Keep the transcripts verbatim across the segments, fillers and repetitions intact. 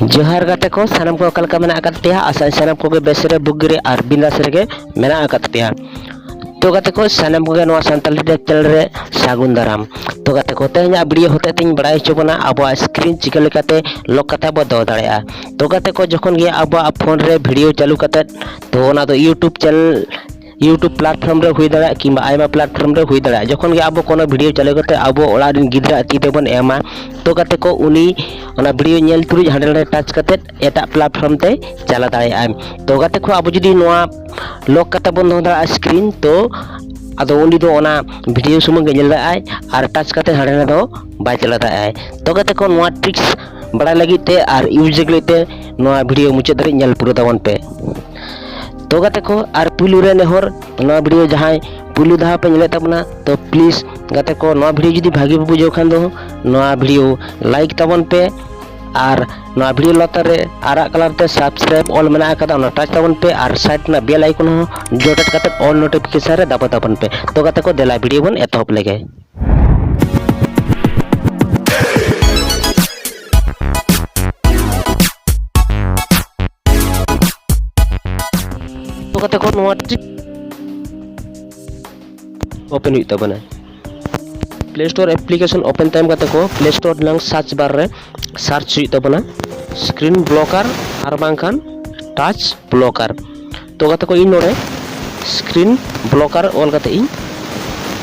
ᱡᱚᱦᱟᱨ ᱜᱟᱛᱮ ᱠᱚ, ᱥᱟᱱᱟᱢ ᱠᱚ ᱚᱠᱟ ᱞᱮᱠᱟ ᱢᱮᱱᱟᱜ ᱟᱠᱟᱫ ᱯᱮᱭᱟ? ᱟᱥᱟᱭ ᱥᱟᱱᱟᱢ ᱠᱚᱜᱮ ᱵᱮᱥ ᱨᱮ, ᱵᱩᱜᱤ ᱨᱮ ᱟᱨ ᱵᱤᱱᱫᱟᱥ ᱨᱮᱜᱮ ᱢᱮᱱᱟᱜ ᱟᱠᱟᱫ ᱯᱮᱭᱟ᱾ ᱛᱚ ᱜᱟᱛᱮ ᱠᱚ, ᱥᱟᱱᱟᱢ ᱠᱚᱜᱮ ᱱᱚᱣᱟ ᱥᱟᱱᱛᱟᱞᱤ ᱴᱮᱠ ᱪᱮᱱᱮᱞ ᱨᱮ ᱥᱟᱹᱜᱩᱱ ᱫᱟᱨᱟᱢ᱾ ᱛᱚ ᱜᱟᱛᱮ ᱠᱚ, ᱛᱮᱦᱮᱧᱟᱜ ᱵᱷᱤᱰᱤᱭᱳ ᱦᱚᱛᱮᱡ ᱛᱮᱧ ᱵᱟᱲᱟᱭ ᱦᱚᱪᱚ ᱵᱚᱱᱟ ᱟᱵᱚᱣᱟᱜ ᱥᱠᱨᱤᱱ ᱪᱤᱠᱟᱹ ᱞᱮᱠᱟᱛᱮ ᱞᱚᱠ ᱠᱟᱛᱮ ᱵᱚ ᱫᱚᱦᱚ ᱫᱟᱲᱮᱭᱟᱜᱼᱟ᱾ ᱛᱚ ᱜᱟᱛᱮ ᱠᱚ, ᱡᱚᱠᱷᱚᱱ ᱜᱮ ᱟᱵᱚᱣᱟᱜ ᱯᱷᱳᱱ ᱨᱮ ᱵᱷᱤᱰᱤᱭᱳ ᱪᱟᱹᱞᱩ ᱠᱟᱛᱮ, ᱛᱚ ᱚᱱᱟ ᱫᱚ YouTube ᱪᱮᱱᱮᱞ YouTube ᱯᱞᱟᱴᱯᱷᱚᱨᱢ ᱨᱮ ᱦᱩᱭ ᱫᱟᱲᱮᱭᱟᱜᱼᱟ ᱠᱤᱝᱵᱟ ᱟᱭᱢᱟ ᱯᱞᱟᱴᱯᱷᱚᱨᱢ ᱨᱮ ᱦᱩᱭ ᱫᱟᱲᱮᱭᱟᱜᱼᱟ᱾ ᱡᱚᱠᱷᱚᱱ ᱜᱮ ᱟᱵᱚ ᱠᱳᱱᱳ ᱵᱷᱤᱰᱤᱭᱳ ᱪᱟᱹᱞᱩ ᱠᱟᱛᱮ ᱟᱵᱚ ᱚᱲᱟᱜ ᱨᱮᱱ ᱜᱤᱫᱽᱨᱟᱹ ᱛᱤ ᱛᱮᱵᱚᱱ ᱮᱢᱟ, ᱛᱚ ᱜᱟᱛᱮ ᱠᱚ, ᱩᱱᱤ ᱚᱱᱟ ᱵᱷᱤᱰᱤᱭᱳ ᱧᱮᱞ ᱛᱩᱞᱩᱡ ᱦᱟᱸᱰᱮ ᱱᱟᱰᱮ ᱴᱟᱪ ᱠᱟᱛᱮ ᱮᱴᱟᱜ ᱯᱞᱟᱴᱯᱷᱚᱨᱢ ᱛᱮ ᱪᱟᱞᱟᱣ ᱫᱟᱲᱮᱭᱟᱜᱼᱟᱭ᱾ ᱛᱚ ᱜᱟᱛᱮ ᱠᱚ, ᱟᱵᱚ ᱡᱩᱫᱤ ᱱᱚᱣᱟ ᱞᱚᱠ ᱠᱟᱛᱮ ᱵᱚᱱ ᱫᱚᱦᱚ ᱫᱟᱲᱮᱭᱟᱜᱼᱟ ᱥᱠᱨᱤᱱ, ᱛᱚ ᱟᱫᱚ ᱩᱱᱤ ᱫᱚ ᱚᱱᱟ ᱵᱷᱤᱰᱤᱭᱳ ᱥᱩᱢᱩᱝ ᱜᱮ ᱧᱮᱞ ᱫᱟᱲᱮᱭᱟᱜᱼᱟᱭ ᱟᱨ ᱴᱟᱪ ᱠᱟᱛᱮ ᱦᱟᱸᱰᱮ ᱱᱟᱰᱮ ᱫᱚ ᱵᱟᱭ ᱪᱟᱞᱟᱣ ᱫᱟᱲᱮᱭᱟᱜᱼᱟᱭ᱾ ᱛᱚ ᱜᱟᱛᱮ ᱠᱚ, ᱱᱚᱣᱟ ᱴᱨᱤᱠᱥ ᱵᱟᱲᱟᱭ ᱞᱟᱹᱜᱤᱫ ᱛᱮ ᱟᱨ ᱤᱭᱩᱡᱽ ᱞᱟᱹᱜᱤᱫ ᱛᱮ ᱱᱚᱣᱟ ᱵᱷᱤᱰᱤᱭᱳ ᱢᱩᱪᱟᱹᱫ ᱫᱷᱟᱹᱨᱤᱡ ᱧᱮᱞ ᱯᱩᱨᱟᱹᱣ ᱛᱟᱵᱚᱱ ᱯᱮ᱾ ᱛᱚ ᱜᱟᱛᱮ ᱠᱚ, ᱟᱨ ᱯᱩᱭᱞᱩ ᱨᱮ ᱱᱮᱦᱚᱨ, ᱱᱚᱣᱟ ᱵᱷᱤᱰᱤᱭᱳ ᱡᱟᱦᱟᱸᱭ ᱯᱩᱭᱞᱩ ᱫᱷᱟᱣ ᱯᱮ ᱧᱮᱞᱮᱫ ᱛᱟᱵᱚᱱᱟ, ᱛᱚ ᱯᱞᱤᱡ ᱜᱟᱛᱮ ᱠᱚ, ᱱᱚᱣᱟ ᱵᱷᱤᱰᱤᱭᱳ ᱡᱩᱫᱤ ᱵᱷᱟᱜᱮ ᱯᱮ ᱵᱩᱡᱷᱟᱹᱣ ᱠᱷᱟᱱ ᱫᱚ ᱱᱚᱣᱟ ᱵᱷᱤᱰᱤᱭᱳ ᱞᱟᱭᱤᱠ ᱛᱟᱵᱚᱱ ᱯᱮ, ᱟᱨ ᱱᱚᱣᱟ ᱵᱷᱤᱰᱤᱭᱳ ᱞᱟᱛᱟᱨ ᱨᱮ ᱟᱨᱟᱜ ᱠᱟᱞᱟᱨ ᱛᱮ ᱥᱟᱵᱥᱠᱨᱟᱭᱤᱵ ᱚᱞ ᱢᱮᱱᱟᱜ ᱟᱠᱟᱫᱟ, ᱚᱱᱟ ᱴᱟᱪ ᱛᱟᱵᱚᱱ ᱯᱮ ᱟᱨ ᱥᱟᱭᱤᱰ ᱨᱮᱱᱟᱜ ᱵᱮᱞ ᱟᱭᱠᱚᱱ ᱦᱚᱸ ᱡᱚᱴᱮᱫ ᱠᱟᱛᱮ ᱚᱞ ᱱᱳᱴᱤᱯᱷᱤᱠᱮᱥᱚᱱ ᱨᱮ ᱫᱟᱵᱟᱣ ᱛᱟᱵᱚᱱ ᱯᱮ᱾ ᱛᱚ ᱜᱟᱛᱮ ᱠᱚ, ᱫᱮᱞᱟ ᱵᱷᱤᱰᱤᱭᱳ ᱵᱚᱱ ᱮᱛᱚᱦᱚᱵ ᱞᱮᱜᱮ᱾ ᱛᱚ ᱜᱟᱛᱮ ᱠᱚ, ᱱᱚᱣᱟ ᱴᱨᱤᱠ ᱳᱯᱮᱱ ᱦᱩᱭᱩᱜ ᱛᱟᱵᱚᱱᱟ᱾ ᱯᱞᱮ ᱥᱴᱳᱨ ᱮᱯᱞᱤᱠᱮᱥᱚᱱ ᱳᱯᱮᱱ ᱛᱟᱭᱚᱢ ᱜᱟᱛᱮ ᱠᱚ, ᱯᱞᱮ ᱥᱴᱳᱨ ᱨᱮᱱᱟᱜ ᱥᱟᱨᱪ ᱵᱟᱨ ᱨᱮ ᱥᱟᱨᱪ ᱦᱩᱭᱩᱜ ᱛᱟᱵᱚᱱᱟ ᱥᱠᱨᱤᱱ ᱵᱞᱚᱠᱟᱨ ᱟᱨ ᱵᱟᱝᱠᱷᱟᱱ ᱴᱟᱪ ᱵᱞᱚᱠᱟᱨ᱾ ᱛᱚ ᱜᱟᱛᱮ ᱠᱚ, ᱤᱧ ᱱᱚᱰᱮ ᱥᱠᱨᱤᱱ ᱵᱞᱚᱠᱟᱨ ᱚᱞ ᱠᱟᱛᱮ ᱤᱧ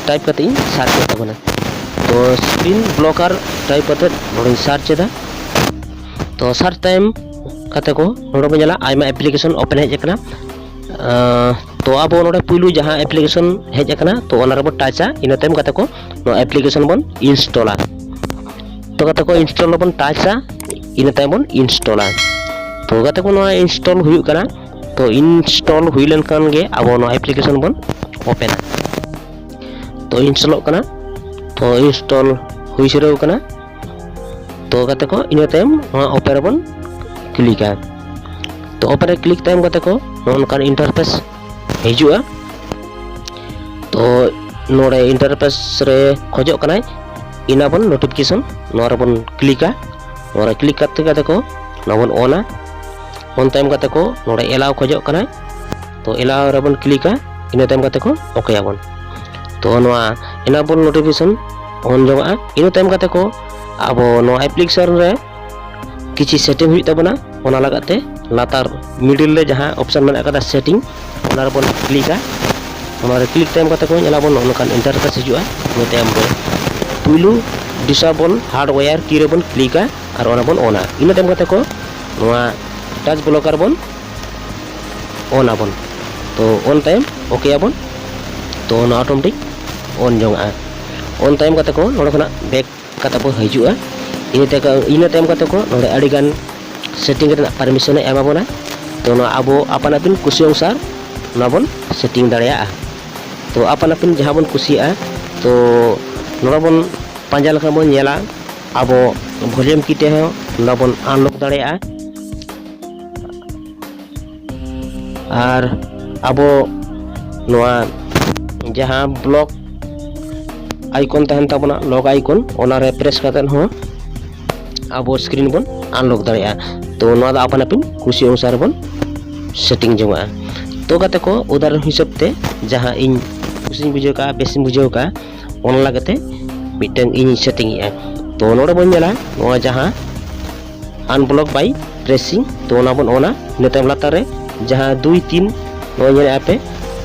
ᱴᱟᱭᱤᱯ ᱠᱟᱛᱮ ᱤᱧ ᱥᱟᱨᱪ ᱮᱫ ᱛᱟᱵᱚᱱᱟ᱾ ᱛᱚ ᱥᱠᱨᱤᱱ ᱵᱞᱚᱠᱟᱨ ᱴᱟᱭᱤᱯ ᱠᱟᱛᱮ ᱱᱚᱰᱮᱧ ᱥᱟᱨᱪ ᱮᱫᱟ᱾ ᱛᱚ ᱥᱟᱨᱪ ᱛᱟᱭᱚᱢ ᱜᱟᱛᱮ ᱠᱚ, ᱱᱚᱰᱮ ᱵᱚᱱ ᱧᱮᱞᱟ ᱟᱭᱢᱟ ᱮᱯᱞᱤᱠᱮᱥᱚᱱ ᱳᱯᱮᱱ ᱦᱮᱡ ᱟᱠᱟᱱᱟ᱾ ᱟᱸ, ᱛᱚ ᱟᱵᱚ ᱱᱚᱰᱮ ᱯᱩᱭᱞᱩ ᱡᱟᱦᱟᱸ ᱮᱯᱞᱤᱠᱮᱥᱚᱱ ᱦᱮᱡ ᱟᱠᱟᱱᱟ, ᱛᱚ ᱚᱱᱟ ᱨᱮᱵᱚᱱ ᱴᱟᱪᱟ᱾ ᱤᱱᱟᱹ ᱛᱟᱭᱚᱢ ᱜᱟᱛᱮ ᱠᱚ, ᱱᱚᱣᱟ ᱮᱯᱞᱤᱠᱮᱥᱚᱱ ᱵᱚᱱ ᱤᱱᱥᱴᱚᱞᱟ᱾ ᱛᱚ ᱜᱟᱛᱮ ᱠᱚ, ᱤᱱᱥᱴᱚᱞ ᱨᱮᱵᱚᱱ ᱴᱟᱪᱟ, ᱤᱱᱟᱹ ᱛᱟᱭᱚᱢ ᱵᱚᱱ ᱤᱱᱥᱴᱚᱞᱟ᱾ ᱛᱚ ᱜᱟᱛᱮ ᱠᱚ, ᱱᱚᱣᱟ ᱤᱱᱥᱴᱚᱞ ᱦᱩᱭᱩᱜ ᱠᱟᱱᱟ᱾ ᱛᱚ ᱤᱱᱥᱴᱚᱞ ᱦᱩᱭ ᱞᱮᱱᱠᱷᱟᱱ ᱜᱮ ᱟᱵᱚ ᱱᱚᱣᱟ ᱮᱯᱞᱤᱠᱮᱥᱚᱱ ᱵᱚᱱ ᱳᱯᱮᱱᱟ᱾ ᱛᱚ ᱤᱱᱥᱴᱚᱞᱚᱜ ᱠᱟᱱᱟ᱾ ᱛᱚ ᱤᱱᱥᱴᱚᱞ ᱦᱩᱭ ᱥᱟᱹᱨᱟᱹᱣ ᱠᱟᱱᱟ᱾ ᱛᱚ ᱜᱟᱛᱮ ᱠᱚ, ᱤᱱᱟᱹ ᱛᱟᱭᱚᱢ ᱱᱚᱣᱟ ᱳᱯᱮᱱ ᱨᱮᱵᱚᱱ ᱠᱞᱤᱠᱟ᱾ ᱛᱚ ᱳᱯᱮᱱ ᱨᱮ ᱠᱞᱤᱠ ᱛᱟᱭᱚᱢ ᱜᱟᱛᱮ ᱠᱚ, ᱱᱚᱜᱼᱚ ᱱᱚᱝᱠᱟᱱ ᱤᱱᱴᱟᱨᱯᱷᱮᱥ ᱦᱤᱡᱩᱜᱼᱟ᱾ ᱛᱚ ᱱᱚᱰᱮ ᱤᱱᱴᱟᱨᱯᱷᱮᱥ ᱨᱮ ᱠᱷᱚᱡᱚᱜ ᱠᱟᱱᱟᱭ ᱤᱱᱟᱵᱚᱞ ᱱᱳᱴᱤᱯᱷᱤᱠᱮᱥᱚᱱ, ᱱᱚᱣᱟ ᱨᱮᱵᱚᱱ ᱠᱞᱤᱠᱟ᱾ ᱱᱚᱣᱟ ᱨᱮ ᱠᱞᱤᱠ ᱠᱟᱛᱮ ᱜᱟᱛᱮ ᱠᱚ, ᱱᱚᱣᱟ ᱵᱚᱱ ᱚᱱᱟ᱾ ᱚᱱ ᱛᱟᱭᱚᱢ ᱠᱟᱛᱮ ᱠᱚ ᱱᱚᱰᱮ ᱮᱞᱟᱣ ᱠᱷᱚᱡᱚᱜ ᱠᱟᱱᱟᱭ, ᱛᱚ ᱮᱞᱟᱣ ᱨᱮᱵᱚᱱ ᱠᱞᱤᱠᱟ, ᱤᱱᱟᱹ ᱛᱟᱭᱚᱢ ᱠᱟᱛᱮ ᱠᱚ ᱳᱠᱮ ᱟᱵᱚᱱ᱾ ᱛᱚ ᱱᱚᱣᱟ enable notification on ᱡᱚᱝᱟᱜᱼᱟ᱾ ᱤᱱᱟᱹ ᱛᱟᱭᱚᱢ ᱠᱟᱛᱮ ᱠᱚ ᱟᱵᱚ ᱱᱚᱣᱟ ᱮᱯᱞᱤᱠᱮᱥᱚᱱ ᱨᱮ ᱠᱤᱪᱷᱤ ᱥᱮᱴᱤᱝ ᱦᱩᱭᱩᱜ ᱛᱟᱵᱚᱱᱟ᱾ ᱚᱱᱟ ᱞᱟᱜᱟᱫ ᱛᱮ ᱞᱟᱛᱟᱨ ᱢᱤᱰᱤᱞ ᱨᱮ ᱡᱟᱦᱟᱸ ᱚᱯᱥᱚᱱ ᱢᱮᱱᱟᱜ ᱟᱠᱟᱫᱟ ᱥᱮᱴᱤᱝ, ᱚᱱᱟ ᱨᱮᱵᱚᱱ ᱠᱞᱤᱠᱟ᱾ ᱚᱱᱟ ᱨᱮ ᱠᱞᱤᱠ ᱛᱟᱭᱚᱢ ᱠᱟᱛᱮ ᱠᱚ ᱧᱮᱞᱟᱵᱚᱱ ᱱᱚᱜᱼᱚ ᱱᱚᱝᱠᱟᱱ ᱤᱱᱴᱟᱨᱯᱷᱮᱥ ᱦᱤᱡᱩᱜᱼᱟ᱾ ᱤᱱᱟᱹ ᱛᱟᱭᱚᱢ ᱨᱮ ᱯᱩᱭᱞᱩ ᱰᱤᱥᱮᱵᱚᱞ ᱦᱟᱨᱰᱣᱮᱭᱟᱨ ᱠᱤ ᱨᱮᱵᱚᱱ ᱠᱞᱤᱠᱟ ᱟᱨ ᱚᱱᱟ ᱵᱚᱱ ᱚᱱᱟ᱾ ᱤᱱᱟᱹ ᱛᱟᱭᱚᱢ ᱠᱟᱛᱮ ᱠᱚ ᱱᱚᱣᱟ ᱴᱟᱪ ᱵᱞᱚᱠᱟᱨ ᱵᱚᱱ ᱚᱱ ᱟᱵᱚᱱ᱾ ᱛᱚ ᱚᱱ ᱛᱟᱭᱚᱢ ᱳᱠᱮ ᱟᱵᱚᱱ᱾ ᱛᱚ ᱱᱚᱣᱟ ᱚᱴᱳᱢᱮᱴᱤᱠ ᱚᱱ ᱡᱚᱝᱟᱜᱼᱟ᱾ ᱚᱱ ᱛᱟᱭᱚᱢ ᱠᱟᱛᱮ ᱠᱚ ᱱᱚᱰᱮ ᱠᱷᱚᱱᱟᱜ ᱵᱮᱠ ᱠᱟᱛᱮ ᱵᱚ ᱦᱤᱡᱩᱜᱼᱟ᱾ ᱤᱱᱟᱹ ᱛᱟᱭᱚᱢ ᱤᱱᱟᱹ ᱛᱟᱭᱚᱢ ᱠᱟᱛᱮ ᱠᱚ ᱱᱚᱰᱮ ᱟᱹᱰᱤᱜᱟᱱ ᱥᱮᱴᱤᱝ ᱨᱮᱱᱟᱜ ᱯᱟᱨᱢᱤᱥᱚᱱᱮ ᱮᱢᱟ ᱵᱚᱱᱟ᱾ ᱛᱚ ᱱᱚᱣᱟ ᱟᱵᱚ ᱟᱯᱟᱱ ᱟᱹᱯᱤᱱ ᱠᱩᱥᱤ ᱚᱱᱩᱥᱟᱨ ᱱᱚᱣᱟ ᱵᱚᱱ ᱥᱮᱴᱤᱝ ᱫᱟᱲᱮᱭᱟᱜᱼᱟ᱾ ᱛᱚ ᱟᱯᱟᱱ ᱟᱹᱯᱤᱱ ᱡᱟᱦᱟᱸ ᱵᱚᱱ ᱠᱩᱥᱤᱭᱟᱜᱼᱟ, ᱛᱚ ᱱᱚᱰᱮ ᱵᱚᱱ ᱯᱟᱸᱡᱟ ᱞᱮᱠᱷᱟᱱ ᱵᱚᱱ ᱧᱮᱞᱟ ᱟᱵᱚ ᱵᱷᱚᱞᱤᱭᱩᱢ ᱠᱤ ᱛᱮᱦᱚᱸ ᱱᱚᱣᱟ ᱵᱚᱱ ᱟᱱᱞᱚᱠ ᱫᱟᱲᱮᱭᱟᱜᱼᱟ᱾ ᱟᱨ ᱟᱵᱚ ᱱᱚᱣᱟ ᱡᱟᱦᱟᱸ ᱵᱞᱚᱠ ᱟᱭᱠᱚᱱ ᱛᱟᱦᱮᱱ ᱛᱟᱵᱚᱱᱟ, ᱞᱚᱠ ᱟᱭᱠᱚᱱ, ᱚᱱᱟᱨᱮ ᱯᱨᱮᱥ ᱠᱟᱛᱮᱫ ᱦᱚᱸ ᱟᱵᱚ ᱥᱠᱨᱤᱱ ᱵᱚᱱ ᱟᱱᱞᱚᱠ ᱫᱟᱲᱮᱭᱟᱜᱼᱟ᱾ ᱛᱚ ᱱᱚᱣᱟ ᱫᱚ ᱟᱯᱟᱱ ᱟᱹᱯᱤᱱ ᱠᱩᱥᱤ ᱚᱱᱩᱥᱟᱨ ᱵᱚᱱ ᱥᱮᱴᱤᱝ ᱡᱚᱝᱟᱜᱼᱟ᱾ ᱛᱚ ᱜᱟᱛᱮ ᱠᱚ, ᱩᱫᱟᱦᱚᱨᱚᱱ ᱦᱤᱥᱟᱹᱵ ᱛᱮ ᱡᱟᱦᱟᱸ ᱤᱧ ᱠᱩᱥᱤᱧ ᱵᱩᱡᱷᱟᱹᱣ ᱠᱟᱜᱼᱟ, ᱵᱮᱥᱤᱧ ᱵᱩᱡᱷᱟᱹᱣ ᱠᱟᱜᱼᱟ, ᱚᱱᱟ ᱞᱮᱠᱟᱛᱮ ᱢᱤᱫᱴᱟᱝ ᱤᱧ ᱥᱮᱴᱤᱝ ᱮᱜᱼᱟ᱾ ᱛᱚ ᱱᱚᱰᱮ ᱵᱚᱱ ᱧᱮᱞᱟ ᱱᱚᱣᱟ ᱡᱟᱦᱟᱸ unblock by pressing, ᱛᱚ ᱚᱱᱟ ᱵᱚᱱ ᱚᱱᱟ᱾ ᱤᱱᱟᱹ ᱛᱟᱭᱚᱢ ᱞᱟᱛᱟᱨ ᱨᱮ ᱡᱟᱦᱟᱸ ᱫᱩᱭ ᱛᱤᱱ ᱱᱚᱣᱟ ᱧᱮᱞᱮᱫᱼᱟ ᱯᱮ,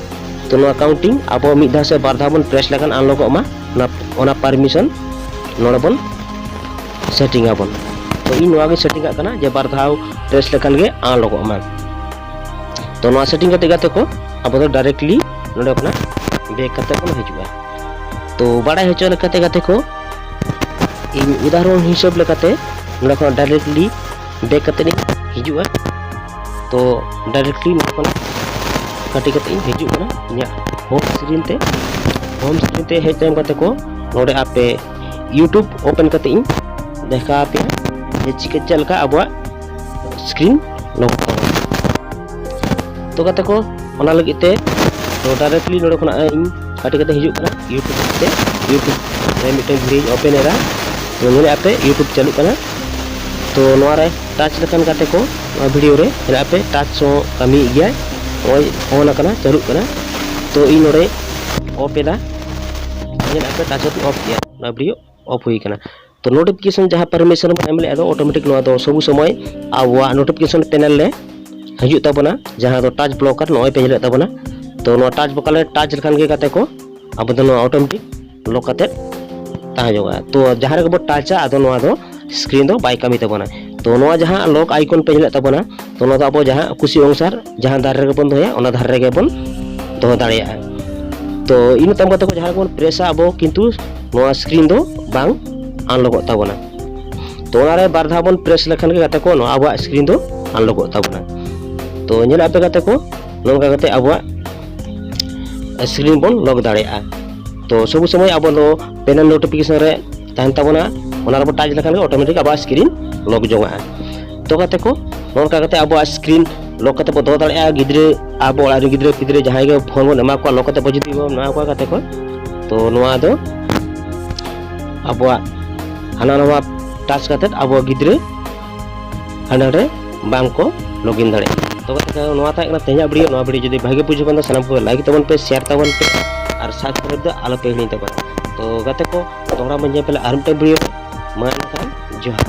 ᱛᱚ ᱱᱚᱣᱟ ᱠᱟᱣᱩᱱᱴᱤᱝ ᱟᱵᱚ ᱢᱤᱫ ᱫᱷᱟᱣ ᱥᱮ ᱵᱟᱨ ᱫᱷᱟᱣ ᱵᱚᱱ ᱯᱨᱮᱥ ᱞᱮᱠᱷᱟᱱ ᱟᱱᱞᱚᱠᱚᱜ ᱢᱟ, ᱚᱱᱟ, ᱚᱱᱟ ᱯᱟᱨᱢᱤᱥᱚᱱ ᱱᱚᱰᱮ ᱵᱚᱱ ᱥᱮᱴᱤᱝ ᱟᱵᱚᱱ᱾ ᱛᱚ ᱤᱧ ᱱᱚᱣᱟ ᱜᱮ ᱥᱮᱴᱤᱝ ᱟᱜ ᱠᱟᱱᱟ ᱡᱮ ᱵᱟᱨ ᱫᱷᱟᱣ ᱯᱨᱮᱥ ᱞᱮᱠᱷᱟᱱ ᱜᱮ ᱟᱱᱞᱚᱠᱚᱜ ᱢᱟ᱾ ᱛᱚ ᱱᱚᱣᱟ ᱥᱮᱴᱤᱝ ᱠᱟᱛᱮ ᱜᱟᱛᱮ ᱠᱚ ᱟᱵᱚ ᱫᱚ ᱰᱟᱭᱨᱮᱠᱴᱞᱤ ᱱᱚᱰᱮ ᱠᱷᱚᱱᱟᱜ ᱵᱮᱠ ᱠᱟᱛᱮ ᱵᱚᱱ ᱦᱤᱡᱩᱜᱼᱟ᱾ ᱛᱚ ᱵᱟᱲᱟᱭ ᱦᱚᱪᱚ ᱞᱮᱠᱟᱛᱮ ᱜᱟᱛᱮ ᱠᱚ, ᱤᱧ ᱩᱫᱟᱦᱚᱨᱚᱱ ᱦᱤᱥᱟᱹᱵ ᱞᱮᱠᱟᱛᱮ ᱱᱚᱰᱮ ᱠᱷᱚᱱ ᱰᱟᱭᱨᱮᱠᱴᱞᱤ ᱵᱮᱠ ᱠᱟᱛᱮ ᱤᱧ ᱦᱤᱡᱩᱜᱼᱟ᱾ ᱛᱚ ᱰᱟᱭᱨᱮᱠᱴᱞᱤ ᱱᱚᱰᱮ ᱠᱷᱚᱱ ᱠᱟᱹᱴᱤ ᱠᱟᱛᱮ ᱤᱧ ᱦᱤᱡᱩᱜ ᱠᱟᱱᱟ ᱤᱧᱟᱹᱜ ᱦᱳᱢ ᱥᱠᱨᱤᱱ ᱛᱮ᱾ ᱦᱳᱢ ᱥᱠᱨᱤᱱ ᱛᱮ ᱦᱮᱡ ᱛᱟᱭᱚᱢ ᱠᱟᱛᱮ ᱠᱚ ᱱᱚᱰᱮ ᱟᱯᱮ YouTube ᱳᱯᱮᱱ ᱠᱟᱛᱮ ᱤᱧ ᱫᱮᱠᱷᱟᱣ ᱟᱯᱮᱭᱟ ᱡᱮ ᱪᱤᱠᱟᱹ, ᱪᱮᱫ ᱞᱮᱠᱟ ᱟᱵᱚᱣᱟᱜ ᱥᱠᱨᱤᱱ ᱞᱚᱠ ᱛᱟᱵᱚᱱᱟ᱾ ᱛᱚ ᱜᱟᱛᱮ ᱠᱚ, ᱚᱱᱟ ᱞᱟᱹᱜᱤᱫ ᱛᱮ ᱛᱚ ᱰᱟᱭᱨᱮᱠᱴᱞᱤ ᱱᱚᱰᱮ ᱠᱷᱚᱱᱟᱜ ᱤᱧ ᱠᱟᱹᱴᱤ ᱠᱟᱛᱮ ᱦᱤᱡᱩᱜ ᱠᱟᱱᱟ YouTube ᱛᱮ᱾ YouTube ᱨᱮ ᱢᱤᱫᱴᱮᱱ ᱵᱷᱤᱰᱤᱭᱳᱧ ᱳᱯᱮᱱ ᱮᱫᱟ᱾ ᱛᱚ ᱧᱮᱞᱮᱫ ᱟᱯᱮ YouTube ᱪᱟᱹᱞᱩᱜ ᱠᱟᱱᱟ᱾ ᱛᱚ ᱱᱚᱣᱟ ᱨᱮ ᱴᱟᱪ ᱞᱮᱠᱷᱟᱱ ᱜᱟᱛᱮ ᱠᱚ, ᱱᱚᱣᱟ ᱵᱷᱤᱰᱤᱭᱳ ᱨᱮ ᱧᱮᱞ ᱟᱯᱮ ᱴᱟᱪ ᱦᱚᱸ ᱠᱟᱹᱢᱤᱭᱮᱫ ᱜᱮᱭᱟᱭ᱾ ᱱᱚᱜᱼᱚᱭ ᱚᱱ ᱟᱠᱟᱱᱟ, ᱪᱟᱹᱞᱩᱜ ᱠᱟᱱᱟ᱾ ᱛᱚ ᱤᱧ ᱱᱚᱰᱮ ᱚᱯᱷ ᱮᱫᱟ, ᱧᱮᱞ ᱟᱯᱮ ᱴᱟᱪ ᱦᱚᱸ ᱚᱯᱷ ᱜᱮᱭᱟ, ᱱᱚᱣᱟ ᱵᱷᱤᱰᱤᱭᱳ ᱚᱯᱷ ᱦᱩᱭ ᱟᱠᱟᱱᱟ᱾ ᱛᱚ ᱱᱳᱴᱤᱯᱷᱤᱠᱮᱥᱚᱱ ᱡᱟᱦᱟᱸ ᱯᱟᱨᱢᱤᱥᱚᱱ ᱵᱚᱱ ᱮᱢ ᱞᱮᱫᱟ, ᱟᱫᱚ ᱚᱴᱳᱢᱮᱴᱤᱠ ᱱᱚᱣᱟ ᱫᱚ ᱥᱚᱵᱩ ᱥᱚᱢᱚᱭ ᱟᱵᱚᱣᱟᱜ ᱱᱳᱴᱤᱯᱷᱤᱠᱮᱥᱚᱱ ᱯᱮᱱᱮᱞ ᱨᱮ ᱦᱤᱡᱩᱜ ᱛᱟᱵᱚᱱᱟ, ᱡᱟᱦᱟᱸ ᱫᱚ ᱴᱟᱪ ᱵᱞᱚᱠᱟᱨ ᱱᱚᱜᱼᱚᱭ ᱯᱮ ᱧᱮᱞᱮᱫ ᱛᱟᱵᱚᱱᱟ᱾ ᱛᱚ ᱱᱚᱣᱟ ᱴᱟᱪ ᱵᱞᱚᱠᱟᱨ ᱨᱮ ᱴᱟᱪ ᱞᱮᱠᱷᱟᱱ ᱜᱮ ᱜᱟᱛᱮ ᱠᱚ, ᱟᱵᱚ ᱫᱚ ᱱᱚᱣᱟ ᱚᱴᱳᱢᱮᱴᱤᱠ ᱞᱚᱠ ᱠᱟᱛᱮᱫ ᱛᱟᱦᱮᱸ ᱡᱚᱜᱼᱟ᱾ ᱛᱚ ᱡᱟᱦᱟᱸ ᱨᱮᱜᱮ ᱵᱚ ᱴᱟᱪᱟ, ᱟᱫᱚ ᱱᱚᱣᱟ ᱫᱚ ᱥᱠᱨᱤᱱ ᱫᱚ ᱵᱟᱭ ᱠᱟᱹᱢᱤ ᱛᱟᱵᱚᱱᱟ᱾ ᱛᱚ ᱱᱚᱣᱟ ᱡᱟᱦᱟᱸ ᱞᱚᱠ ᱟᱭᱠᱚᱱ ᱯᱮ ᱧᱮᱞᱮᱫ ᱛᱟᱵᱚᱱᱟ, ᱛᱚ ᱱᱚᱣᱟ ᱫᱚ ᱟᱵᱚ ᱡᱟᱦᱟᱸ ᱠᱩᱥᱤ ᱚᱱᱩᱥᱟᱨ ᱡᱟᱦᱟᱸ ᱫᱷᱟᱨᱮ ᱨᱮᱜᱮ ᱵᱚᱱ ᱫᱚᱦᱚᱭᱟ, ᱚᱱᱟ ᱫᱷᱟᱨᱮ ᱨᱮᱜᱮ ᱵᱚᱱ ᱫᱚᱦᱚ ᱫᱟᱲᱮᱭᱟᱜᱼᱟ᱾ ᱛᱚ ᱤᱱᱟᱹ ᱛᱟᱭᱚᱢ ᱜᱟᱛᱮ ᱠᱚ, ᱡᱟᱦᱟᱸ ᱨᱮᱜᱮ ᱵᱚᱱ ᱯᱨᱮᱥᱟ, ᱟᱵᱚ ᱠᱤᱱᱛᱩ ᱱᱚᱣᱟ ᱥᱠᱨᱤᱱ ᱫᱚ ᱵᱟᱝ ᱟᱱᱞᱚᱠᱚᱜ ᱛᱟᱵᱚᱱᱟ᱾ ᱛᱚ ᱚᱱᱟᱨᱮ ᱵᱟᱨ ᱫᱷᱟᱣ ᱵᱚᱱ ᱯᱨᱮᱥ ᱞᱮᱠᱷᱟᱱ ᱜᱮ ᱜᱟᱛᱮ ᱠᱚ, ᱱᱚᱣᱟ ᱟᱵᱚᱣᱟᱜ ᱥᱠᱨᱤᱱ ᱫᱚ ᱟᱱᱞᱚᱠᱚᱜ ᱛᱟᱵᱚᱱᱟ᱾ ᱛᱚ ᱧᱮᱞ ᱟᱯᱮ ᱜᱟᱛᱮ ᱠᱚ, ᱱᱚᱝᱠᱟ ᱠᱟᱛᱮ ᱟᱵᱚᱣᱟᱜ ᱥᱠᱨᱤᱱ ᱵᱚᱱ ᱞᱚᱠ ᱫᱟᱲᱮᱭᱟᱜᱼᱟ᱾ ᱛᱚ ᱥᱚᱵ ᱥᱚᱢᱚᱭ ᱟᱵᱚ ᱫᱚ ᱯᱮᱱᱮᱞ ᱱᱳᱴᱤᱯᱷᱤᱠᱮᱥᱚᱱ ᱨᱮ ᱛᱟᱦᱮᱱ ᱛᱟᱵᱚᱱᱟ, ᱚᱱᱟ ᱨᱮᱵᱚ ᱴᱟᱪ ᱞᱮᱠᱷᱟᱱ ᱜᱮ ᱚᱴᱳᱢᱮᱴᱤᱠ ᱟᱵᱚᱣᱟᱜ ᱥᱠᱨᱤᱱ ᱞᱚᱠ ᱡᱚᱝᱟᱜᱼᱟ᱾ ᱛᱚ ᱜᱟᱛᱮ ᱠᱚ, ᱱᱚᱝᱠᱟ ᱠᱟᱛᱮ ᱟᱵᱚᱣᱟᱜ ᱥᱠᱨᱤᱱ ᱞᱚᱠ ᱠᱟᱛᱮ ᱵᱚ ᱫᱚᱦᱚ ᱫᱟᱲᱮᱭᱟᱜᱼᱟ᱾ ᱜᱤᱫᱽᱨᱟᱹ, ᱟᱵᱚ ᱚᱲᱟᱜ ᱨᱮᱱ ᱜᱤᱫᱽᱨᱟᱹ ᱯᱤᱫᱽᱨᱟᱹ ᱡᱟᱦᱟᱸᱭ ᱜᱮ ᱯᱷᱳᱱ ᱵᱚᱱ ᱮᱢᱟ ᱠᱚᱣᱟ, ᱞᱚᱠ ᱠᱟᱛᱮ ᱵᱚ ᱡᱩᱫᱤ ᱵᱚᱱ ᱮᱢᱟ ᱠᱚᱣᱟ ᱜᱟᱛᱮ ᱠᱚ, ᱛᱚ ᱱᱚᱣᱟ ᱫᱚ ᱟᱵᱚᱣᱟᱜ ᱦᱟᱱᱟ ᱱᱟᱣᱟ ᱴᱟᱪ ᱠᱟᱛᱮ ᱟᱵᱚ ᱜᱤᱫᱽᱨᱟᱹ ᱦᱟᱸᱰᱮ ᱱᱟᱰᱮ ᱵᱟᱝ ᱠᱚ ᱞᱚᱜᱤᱱ ᱫᱟᱲᱮᱭᱟᱜᱼᱟ᱾ ᱛᱚ ᱜᱟᱛᱮ ᱠᱚ, ᱱᱚᱣᱟ ᱛᱟᱦᱮᱸ ᱠᱟᱱᱟ ᱛᱮᱦᱮᱧᱟᱜ ᱵᱷᱤᱰᱤᱭᱳ᱾ ᱱᱚᱣᱟ ᱵᱷᱤᱰᱤᱭᱳ ᱡᱩᱫᱤ ᱵᱷᱟᱜᱮ ᱵᱩᱡᱷᱟᱹᱣ ᱠᱷᱟᱱ ᱫᱚ ᱥᱟᱱᱟᱢ ᱠᱚᱜᱮ ᱞᱟᱭᱤᱠ ᱛᱟᱵᱚᱱ ᱯᱮ, ᱥᱮᱭᱟᱨ ᱛᱟᱵᱚᱱ ᱯᱮ ᱟᱨ ᱥᱟᱵᱥᱠᱨᱟᱭᱤᱵ ᱫᱚ ᱟᱞᱚ ᱯᱮ ᱦᱤᱲᱤᱧ ᱛᱟᱵᱚᱱᱟ᱾ ᱛᱚ ᱜᱟᱛᱮ ᱠᱚ, ᱫᱚᱦᱲᱟ ᱵᱚᱱ ᱧᱮᱯᱮᱞᱟ ᱟᱨ ᱢᱤᱫᱴᱮᱱ ᱵᱷᱤᱰᱤᱭᱳ ᱨᱮ᱾ ᱢᱟ ᱮᱱᱠᱷᱟᱱ ᱡᱚᱦᱟᱨ᱾